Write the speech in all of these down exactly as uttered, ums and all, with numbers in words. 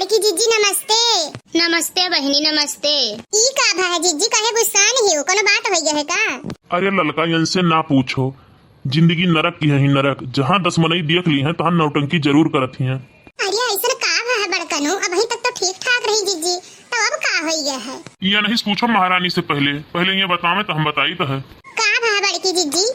कि जीजी नमस्ते। नमस्ते बहिनी, नमस्ते। ई का भा है जीजी, काहे गुस्सान हियो? कोनो बात होइ गए है का? अरे ललका, इनसे ना पूछो, जिंदगी नरक की है ही नरक। जहाँ दस मनई देख ली हैं, तहाँ नौटंकी जरूर करत ही हैं। अरे अइसन का भा है बड़कनू, अबहीं तक तो ठीक ठाक रही जीजी, तो अब का होइ गए है? ये नहीं पूछो महारानी से, पहले पहले ये बतावे तो हम बताई तो है। का भा है बड़की जीजी?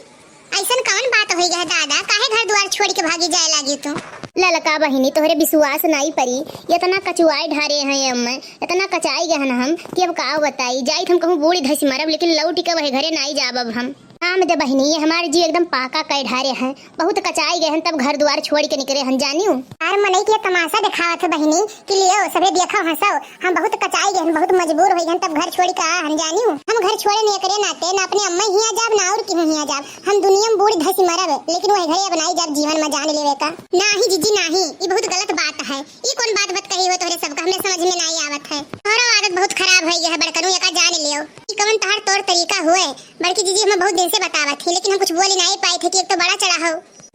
अइसन कवन बात होइ गए दादा, काहे घर दुआर छोड़ि के भागी जाए लागी तू? ललका बहिनी, तोहरे विश्वास नाई परी, इतना कचुआई ढारे हैं हम, इतना कचाई गए हैं हम कि अब का बताई। जाइत हम कहूँ बूड़ी धइस मरब, लेकिन लौटि के वही घरे नाई जाब अब हम। काम दे बहिनी, ये हमार जीव एकदम पाका कइ ढारे हैं, बहुत कचाई गए हैं, तब घर दुआर छोड़ि के निकरे हैं जानियो। अरे मनई के तमाशा देखावत है बहिनी कि लियो सभे देखो हंसो, हम बहुत कचाई गए हैं, बहुत मजबूर होइ गए हैं, तब घर छोड़ि के आए हैं जानियो। हम घर छोड़े नहीं एकरे नाते, ना अपने अम्मा हियाँ जाब, ना और केहू हियाँ जाब। हम दुनिया में बूड़ी धइस मरब, लेकिन वही घरे अब नाई जाब जीवन में जान लेवे का। नाही जीजी नाही, ई बहुत गलत बात है। ई कौन बात बत कही हो तोहरे सबका, हमरे समझ में नाई आवत है। तोहरो आदत बहुत खराब होइ गए है बड़कनू, एका जान लियो। ई कवन तोहर तौर तरीका हुए? बड़की जीजी हमें बहुत दिन से बतावत ही, लेकिन हम कुछ बोली नाई पाई थे कि एक तो बड़ा चढ़ा हो,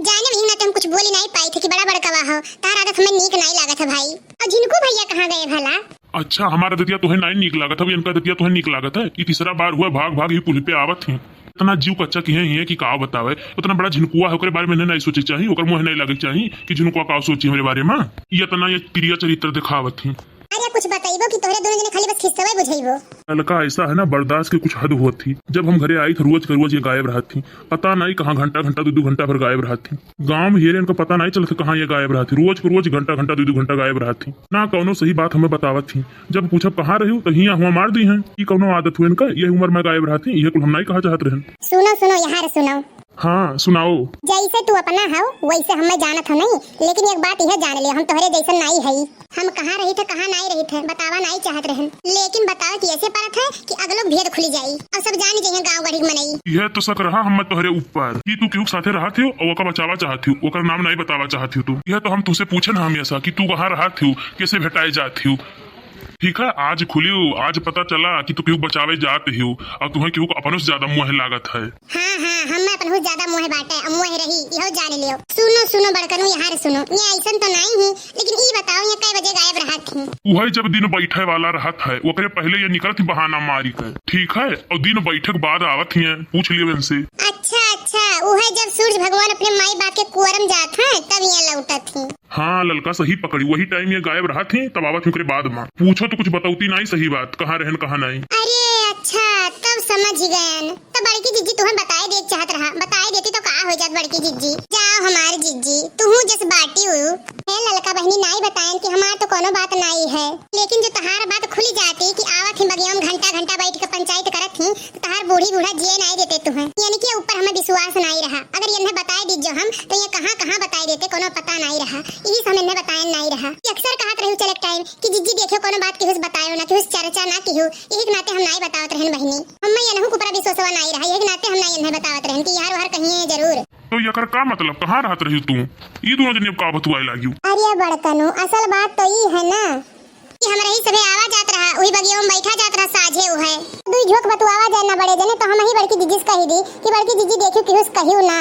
जाने वही नाते हम कुछ बोली नाई पाई थे कि बड़ा बड़कवा हो। तोहर आदत हमें नीक नाई लागत है भाई। और झिनकू भैया कहाँ गए भला? अच्छा, हमार आदतिया तोहे नाई नीक लागत है, इनका आदतिया तोहे नीक लागत है? ई तीसरा बार हुआ, भाग भाग ही पुल पे आवत ही। इतना जीव कच्चा किहे हिये कि का बतावे। उतना बड़ा झिनकुआ है, ओकरे बारे में नहीं, नहीं सोचे चाहिए, ओकर मुँह नहीं लागे चाहिए कि झिनकुआ का सोची हमरे बारे में। ये इतना ये तिरिया चरित्र दिखावत ही। अरे कुछ बतइबो कि तोहरे दोनों जने खाली बस खिस्सवे बुझइबो? ललका ऐसा है ना, बर्दाश्त के कुछ हद होत ही। जब हम घरे आई थे रोज के रोज ये गायब रहत ही, पता नहीं कहाँ घंटा घंटा दो दो घंटा भर गायब रहत ही। गाँव में हेरे इनका पता नहीं चलत कहाँ ये गायब रहत ही, रोज के रोज घंटा घंटा दो दो घंटा गायब रहत ही, ना कौनो सही बात हमें बतावत ही। जब पूछब कहाँ रह्यू, तो हियाँ हुआ मार दी हैं। ई कौनो आदत हुए इनका, यही उम्र में गायब रहती, यह कुल हम नहीं कहा चाहत रहन। सुनो, सुनो, यहाँ रे सुनो। हाँ, सुनाओ। जैसे तू अपना हव, वैसे हमें जानत हो नहीं, लेकिन एक बात यह जान ले, हम तोहरे जैसन नहीं हई। हम कहाँ रही थे, कहाँ नहीं रही थे, बतावा नहीं चाहत रहन, लेकिन बतावे कि ऐसे परत है कि अगलो भेद खुली जाई और सब जान जाइए गाँव गढ़ी के मनई। यह तो शक रहा हमें तोहरे ऊपर कि तू केहू के साथे रहत हो और ओका बचावा चाहत हो, ओकर नाम नहीं बतावा चाहत हो तू। यह तो हम तुझसे पूछे ना हमेशा कि तू कहाँ रहत हो, कैसे भेटाए जात हो। ठीक है, आज खुलियो, आज पता चला कि तू केहू बचावे जात हियो, और तुम्हें केहू का अपनों से ज्यादा मोह लागत है। हाँ, हाँ, हम अपनों से ज्यादा मोह बाटे, अब मोह रही, इहो जान लियो। सुनो, सुनो बड़कनू, यहाँ रे सुनो, ये ऐसन तो नहीं ही, लेकिन ई बताओ, ये कै बजे गायब रहत ही? उहे जब दिन बैठे वाला रहत है, ओकरे पहले ये निकलत ही बहाना मारी के, ठीक है, और दिन बैठे के बाद आवत ही, पूछ लियो इनसे। अच्छा, अच्छा, उहे जब सूरज भगवान अपने माई बाप के कुअर में जात है, तब ये लौटत ही। हाँ ललका, सही पकड़ी, वही टाइम ये गायब रहत ही, तब आवत ही ओकरे बाद में। पूछो तो कुछ बतौती नाई सही बात, कहाँ रहन कहाँ नाई। अरे अच्छा, तब समझ गयन। तो बड़की जिज्जी तुम्हें बताए देत चाहत रहा, बताए देती तो का हो जात बड़की जिज्जी। जाओ हमार जिज्जी, तुहू जस बाटी हु। हे ललका बहिनी नाई बतायन कि हमार तो कोनो बात नाई है, लेकिन जो तहार बात खुली जाती कि आवत ही बगिया में घंटा घंटा बैठ के पंचायत करत ही, तो तहार बूढ़ी बूढ़ा जिए नाई देते तुम्हें। यानी कि ऊपर हमें विश्वास नाई रहा। अगर इन्हें बताए दी जो हम, तो ये कहाँ कहाँ बताए देते, कोनो पता नाई रहा। यही से हम इन्हें बतायन नाई रहा। ये अक्सर कहत रही चलत टाइम कि जिज्जी देखियो कोनो बात केहू से बतायो ना, केहू से चर्चा ना किहू। यही के नाते हम नाई बतावत रहन बहिनी। हमें इनहू के ऊपर विश्वासवा नाई रहा, यही के नाते हम नाई इन्हें बतावत रहन कि यार वार कहीं है जरूर। तो एकर का मतलब, कहाँ रहत रही तू? ई दोनों जने अब का बतुआए लागियो? अरे बड़कनू, असल बात तो ई है ना कि हमरा ही सभे आवा जात रहा, उही बगिया में बैठा जात रहा साझे उहे। दुई झोंक बतुआवा जाए ना बड़े जने, तो हम ही बड़की जिज्जी से कही दी कि बड़की जिज्जी देखियो केहू से कहियो ना,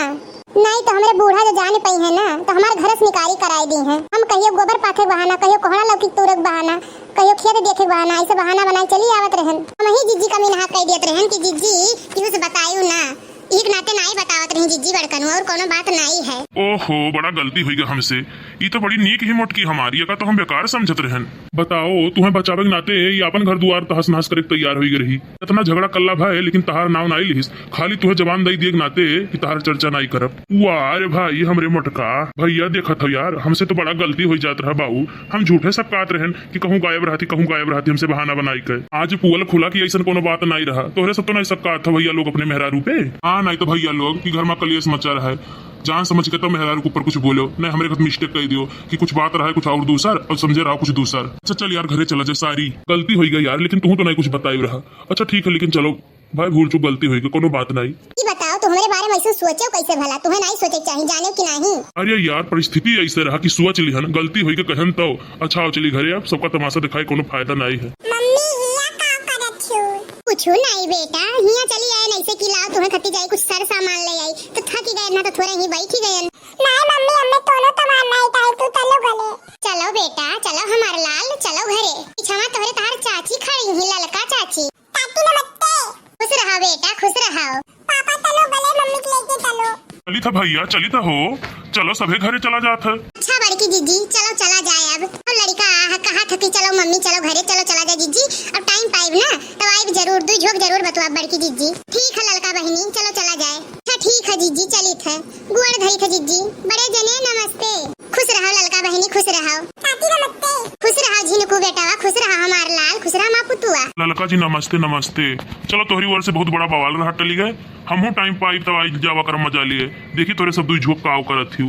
नहीं तो हमरे बूढ़ा जो जान पई है ना, तो हमार घर से निकारी कराई दी है। हम कहियो गोबर पाथे के बहाना, कहियो कोहड़ा लौकी तूरे के बहाना, कहियो खेत देखे के बहाना, ऐसे बहाना बनाए चली आवत रहन। हम ही जिज्जी कमी नहा कह दियत रहन कि जिज्जी केहू से बतायू ना। एक नाते नाई बतावत रही जिज्जी बड़कनू, और कोनो बात नाई है। ओहो, बड़ा गलती हुई गया हमसे। ई तो बड़ी नीक ही मोटकी हमारी, एका तो हम बेकार समझत रहन। बताओ, तुम्हें बचावे के नाते ये अपन घर दुआर तहस नहस करे के तैयार हुई रही। इतना झगड़ा कल्ला भाई, लेकिन तहार नाव नाई लिहिस, खाली तुम्हें जबान दई दिए के नाते कि तहार चर्चा नाई करब। वाह रे भाई, हमरे मोटका भैया, देखत हो यार, हमसे तो बड़ा गलती हो जात रहा बाऊ। हम झूठे सब कहत रहन कि कहूँ गायब रहती, कहूँ गायब रहती, हमसे बहाना बनाई के। आज पुअल खुला कि ऐसन कोनो बात नाई रहा, तोहरे सब तो नाई सब कहत हो भैया लोग अपने मेहरारू पे। हाँ, नाई तो भैया लोग कि घर में कलेश मचा रहा है, जान समझ के तो मेहरारू के ऊपर कुछ बोलो, नहीं हमरे घर मिस्टेक कह दियो कि कुछ बात रहा है कुछ और दूसर और समझे रहा कुछ दूसर। अच्छा चल यार, घरे चला जा, सारी गलती होई गई यार, लेकिन तू तो नहीं कुछ बताई रहा। अच्छा ठीक है, लेकिन चलो भाई, भूल चूक गलती होई गई, कोनो बात नहीं। ई बताओ, तू हमरे बारे में ऐसे सोचो कैसे भला? तुम्हें नहीं सोचे चाहिए, जाने कि नहीं? अरे यार, परिस्थिति ऐसे रहा कि सोच लिहन, गलती होई के कहन तो। अच्छा आओ चली घरे, अब सबका तमाशा दिखाए कोनो फायदा नहीं है। मम्मी, हिया का करत हो? कुछ नहीं बेटा, हिया चली आए, ऐसे कि लाओ तुम्हें खती जाए कुछ सर सामान ले आई, तो थकी गए ना, तो थोड़े ही बैठी गए। नहीं मम्मी, हमें दोनों तमार नहीं टाइम, तू चलो गले। चलो बेटा, चलो हमार लाल, चलो। त भइया चली त हो, चलो सभे घरे चला जात है। अच्छा बड़की जिज्जी, चलो चला जाए अब। अब लड़िका आ है, कहा था कि चलो मम्मी चलो घरे, चलो चला जाए जिज्जी। अब टाइम पाइब ना तब आइब जरूर, दुई झोंक जरूर बतवाब बड़की जिज्जी। ठीक है ललका बहिनी, चलो चला जाए। अच्छा ठीक है जिज्जी, चलित है। गोड़ धरी थे जिज्जी, बड़े जने नमस्ते। खुश रहो ललका बहिनी, खुश रहो। काकी नमस्ते। खुश रहो झिनकू बेटावा, खुश रहो हमार लाल, खुश रहो माँ पुतुआ। ललका जी नमस्ते नमस्ते। चलो तोहरी ओर से बहुत बड़ा बवाल रहा टली गए, हमहू टाइम पाइब तब आई जावा कर मजा लिए। देखी तोरे सब दुई झोंक का करत हिउ।